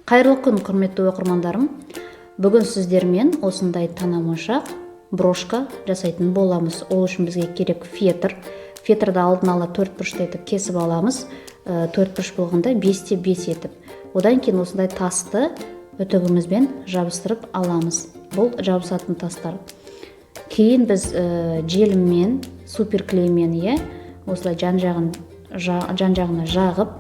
Қайырлы күн, құрметті оқырмандарым! Бүгін сіздермен осындай тана моншақ, брошка жасайтын боламыз. Ол үшін бізге керек фетр. Фетрді алдын ала төрт бұрышты етіп кесіп аламыз. Төрт бұрыш болғанда 5-те 5 етіп. Одан кейін осындай тасты үтігімізбен жабыстырып аламыз. Бұл жабысатын тастар. Кейін біз желіммен, суперклеймен, иә, осылай жан жағына жағып,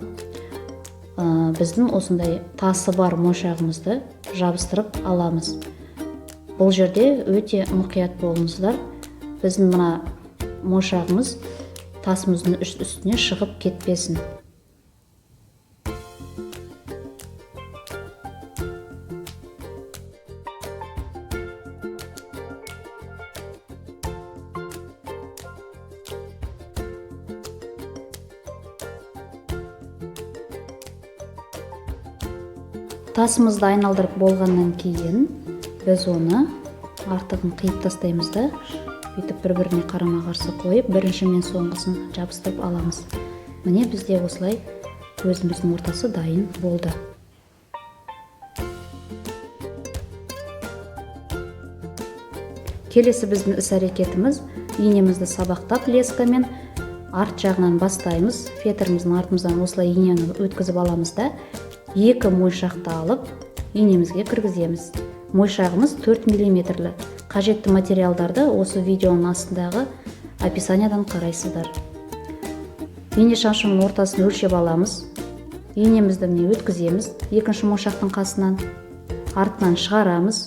біздің осындай тасы бар моншағымызды жабыстырып аламыз. Бұл жерде өте мұқият болыңыздар. Біздің мына моншағымыз тасымыздың үстіне шығып кетпесін. Тасымызды айналдырып болғаннан кейін біз оны артығын қиып тастаймыз да, бүйтіп бір біріне қарама қарсы қойып, бірінші мен соңғысын жабыстырып аламыз. Міне, бізде осылай көзіміздің ортасы дайын болды. Келесі біздің іс әрекетіміз: инемізді сабақтап, лескамен арт жағынан бастаймыз. Фетріміздің артымыздан осылай инені өткізіп аламыз да, екі моншақты алып, инемізге кіргіземіз. Моншағымыз 4 миллиметрлі. Қажетті материалдарды осы видеоның астындағы описаниядан қарайсыздар. Ине шаншуның ортасын өлшеп аламыз. Инемізді, міне, өткіземіз екінші моншақтың қасынан, артынан шығарамыз.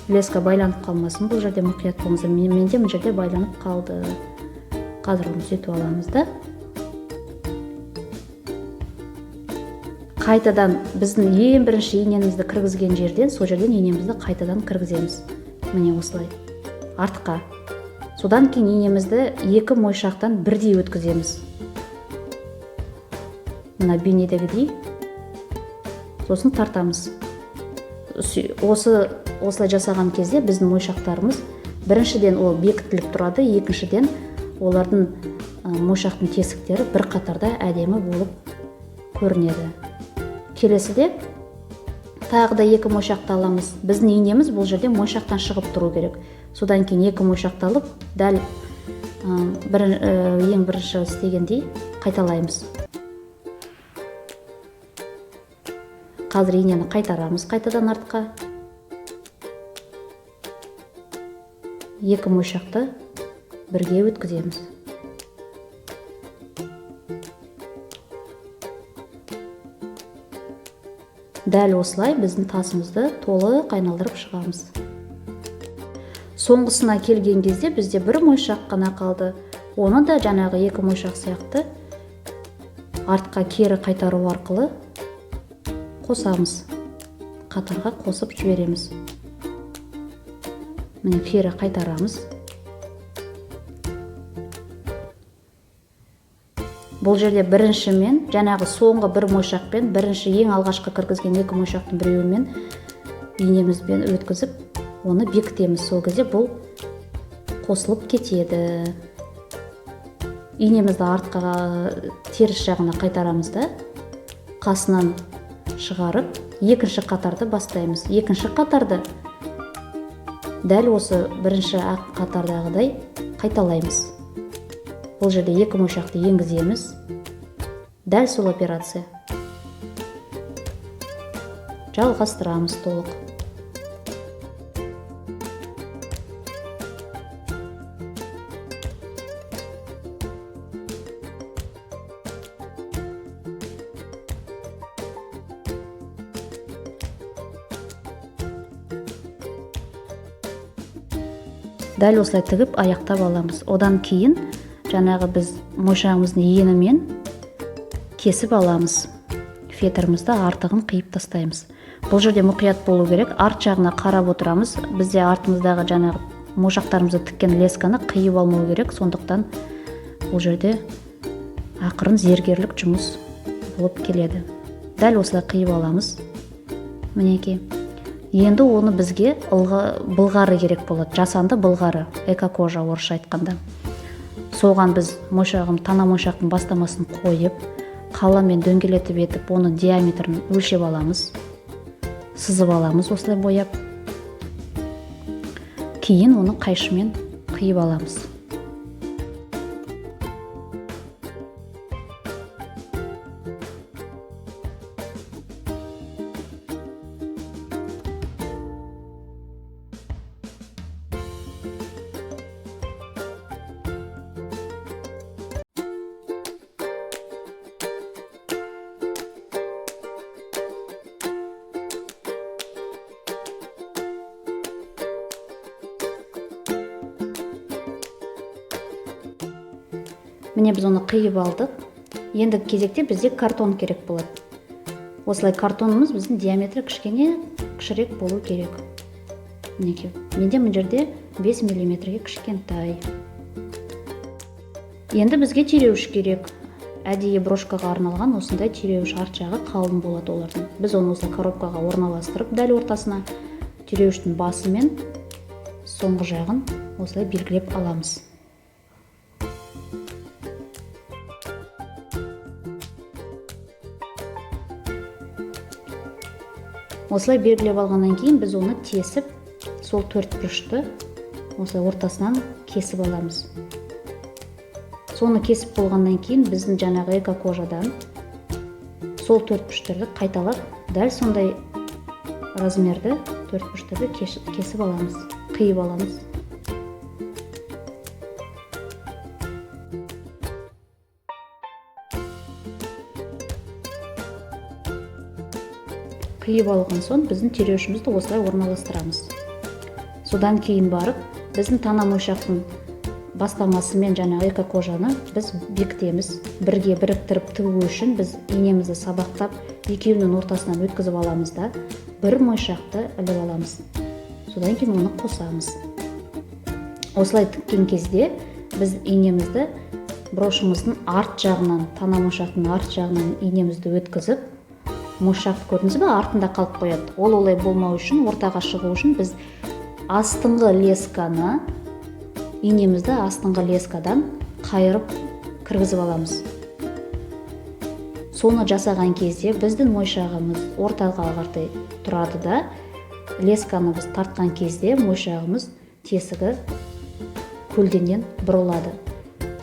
Леска байланып қалмасын, бұл жерде мұқият болыңыздар. Менде мына жерде байланып қалды. Қазір оны түзетіп аламыз да, қайтадан біздің ең бірінші инемізді кіргізген жерден, сол жерден инемізді қайтадан кіргіземіз, міне, осылай артқа. Содан кейін инемізді екі моншақтан бірдей өткіземіз, мына бейнедегідей. Сосын тартамыз. Осылай жасаған кезде біздің моншақтарымыз, біріншіден, ол бекітіліп тұрады, екіншіден, олардың моншақтың тесіктері бір қатарда әдемі болып көрінеді. Келесіде тағы да екі моншақты аламыз. Біздің инеміз бұл жерде моншақтан шығып тұру керек. Содан кейін екі моншақты алып, дәл ең бірінші істегендей қайталаймыз. Қазір инені қайтарамыз қайтадан артқа, екі моншақты бірге өткіземіз. Дәл осылай біздің тасымызды толық айналдырып шығамыз. Соңғысына келген кезде бізде бір моншақ қана қалды. Оны да жаңағы екі моншақ сияқты артқа кері қайтару арқылы қосамыз, қатарға қосып жібереміз. Міне, кері қайтарамыз. Бұл жерде біріншімен, жаңағы соңғы бір моншақпен, бірінші ең алғашқы кіргізген екі моншақтың біреуімен инемізбен өткізіп, оны бекітеміз. Сол кезде бұл қосылып кетеді. Инемізді артқа, теріс жағына қайтарамыз да, қасынан шығарып, екінші қатарды бастаймыз. Екінші қатарды дәл осы бірінші ақ қатардағыдай қайталаймыз. Бұл жерде екі моншақты енгіземіз, дәл сол операция, жалғастырамыз толық. Дәл осылай тігіп, аяқтап аламыз. Одан кейін жаңағы біз моншағымыздың енімен кесіп аламыз фетрімізді, артығын қиып тастаймыз. Бұл жерде мұқият болу керек, арт жағына қарап отырамыз. Бізде артымыздағы жаңағы моншақтарымызды тіккен лесканы қиып алмау керек. Сондықтан бұл жерде ақырын, зергерлік жұмыс болып келеді. Дәл осылай қиып аламыз, мінекей. Енді оны бізге былғары керек болады, жасанды былғары, экокожа орысша айтқанда. Соған біз моншағым, тана моншақтың бастамасын қойып, Қаламмен дөңгелетіп етіп, оның диаметрін өлшеп аламыз, сызып аламыз осылай бояп. Кейін оны қайшымен қиып аламыз. Міне, біз оны қиып алдық. Енді кезекте бізде картон керек болады. Осылай картонымыз біздің диаметрі кішкене кішірек болу керек. Мінекей, менде мына жерде 5 миллиметрге кішкентай. Енді бізге тиреуіш керек. Әдейі брошкаға арналған осындай тиреуіш, арт жағы қалың болады олардың. Біз оны осылай коробкаға орналастырып, дәл ортасына тиреуіштің басы мен соңғы жағын осылай белгілеп аламыз. Осылай белгілеп алғаннан кейін біз оны тесіп, сол төрт бұрышты осылай ортасынан кесіп аламыз. Соны кесіп болғаннан кейін біздің жаңағы экокожадан сол төрт бұрыштарды қайталап, дәл сондай размерді төрт бұрыштарды кесіп аламыз, қиып аламыз. Қиып алған соң біздің тиреуішімізді осылай орналастырамыз. Содан кейін барып біздің тана моншақтың бастамасымен жаңағы экокожаны біз бекітеміз. Бірге біріктіріп тігу үшін біз инемізді сабақтап, екеуінің ортасынан өткізіп аламыз да, бір моншақты іліп аламыз. Содан кейін оны қосамыз. Осылай тіккен кезде біз инемізді брошымыздың арт жағынан, тана моншақтың арт жағынан инемізді өткізіп, моншақты көрдіңіз бе, артында қалып қояды. Ол олай болмау үшін, ортаға шығу үшін біз астыңғы лесканы, инемізді астыңғы лескадан қайырып кіргізіп аламыз. Соны жасаған кезде біздің моншағымыз ортаға қарай тұрады да, лесканы біз тартқан кезде моншағымыз тесігі көлденең бұрылады.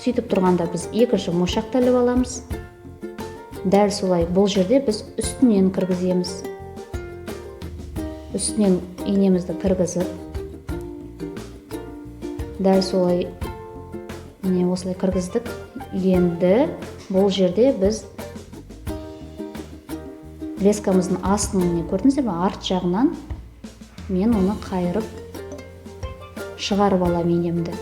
Сөйтіп тұрғанда біз екінші моншақты іліп аламыз. Дәл солай бұл жерде біз үстінен кіргіземіз. Үстінен инемізді кіргізіп, дәл солай міне осылай кіргіздік. Енді бұл жерде біз лескамыздың астын, міне көрдіңіздер ме, арт жағынан мен оны қайырып шығарып аламын инемді.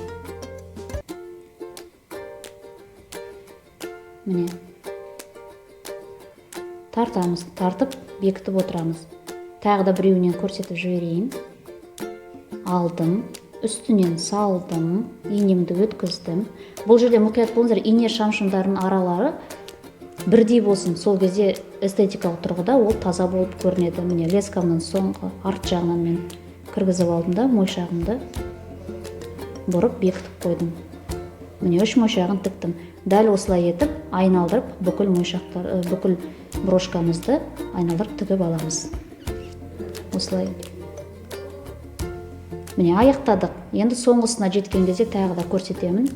Міне тартамыз, тартып бекітіп отырамыз. Тағы да біреуінен көрсетіп жіберейін. Алдым, үстінен салдым, инемді өткіздім. Бұл жерде мұқият болыңыздар, ине шамшымдарының аралары бірдей болсын. Сол кезде эстетикалық тұрғыда ол таза болып көрінеді. Міне лескамның соңғы арт жағынан мен кіргізіп алдым да, моншағымды бұрып бекітіп қойдым. Міне үш моншағын тіктім. Дәл осылай етіп айналдырып бүкіл моншақтар, бүкіл брошкамызды айналдырып тігіп аламыз. Осылай. Міне аяқтадық. Енді соңғысына жеткен кезде тағы да көрсетемін.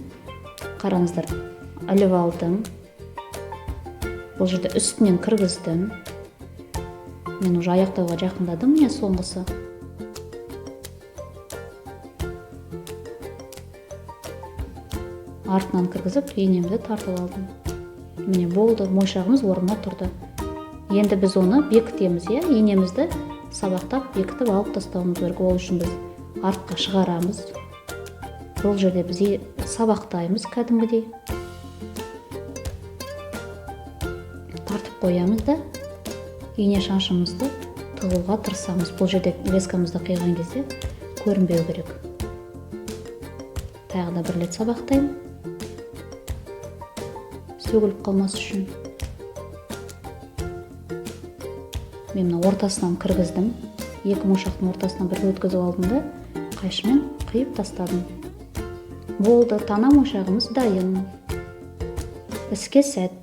Қараңыздар, іліп алдым. Бұл жерде үстінен кіргіздім. Мен уже аяқтауға жақындадым, міне соңғысы. Артынан кіргізіп, инемді тартып алдым. Міне болды, моншағымыз орнына тұрды. Енді біз оны бекітеміз, иә? Инемізді сабақтап бекітіп алып тастауымыз керек. Ол үшін біз артқа шығарамыз. Бұл жерде біз сабақтаймыз кәдімгідей. Тартып қоямыз да, ине шашымызды тығуға тырысамыз. Бұл жерде лескамызды қиған кезде көрінбеу керек. Тағы да бір рет сабақтаймын. Сөгіліп қалмас үшін. Мен мына ортасынан кіргіздім. Екі моншақтың ортасынан бір өткізіп алдым да, қайшымен қиып тастадым. Болды, тана моншағымыз дайын. Іске сәт.